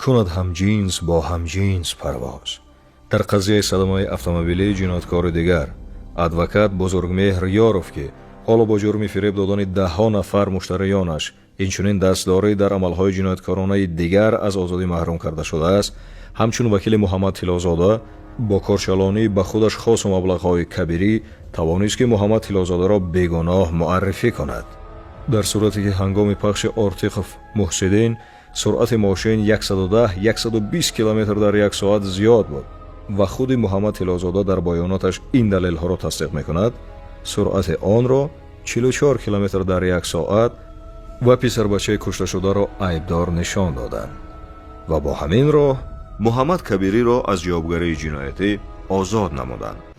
Кунад ҳамҷинс бо ҳамҷинс парвоз. Дар қазияи садамаи автомобилии ҷинояткори дигар, адвокат Бузургмеҳр Ёров, ки ҳоло бо ҷурми фиреб додани даҳҳо нафар муштариёнаш, инчунин дастдорӣ дар амалҳои ҷинояткоронаи дигар аз озодӣ маҳрум карда шудааст, ҳамчун вакили Муҳаммад Тиллозода бо корчалонӣ ба худаш хосу маблағҳои кабирӣ тавонист, ки Муҳаммад Тиллозодаро бегуноҳ муаррифӣ кунад, дар сурате ки ҳангоми пахши Ортиқов Муҳсиддин суръати мошин 110-120 километр дар як соат зиёд буд ва худи Муҳаммад Тиллозода дар баёноташ ин далелҳоро тасдиқ мекунад, суръати онро 44 километр дар як соат ва писарбачаи кушташударо айбдор нишон доданд ва бо ҳамин роҳ Муҳаммад Кабириро аз ҷавобгарии ҷиноятӣ озод намуданд.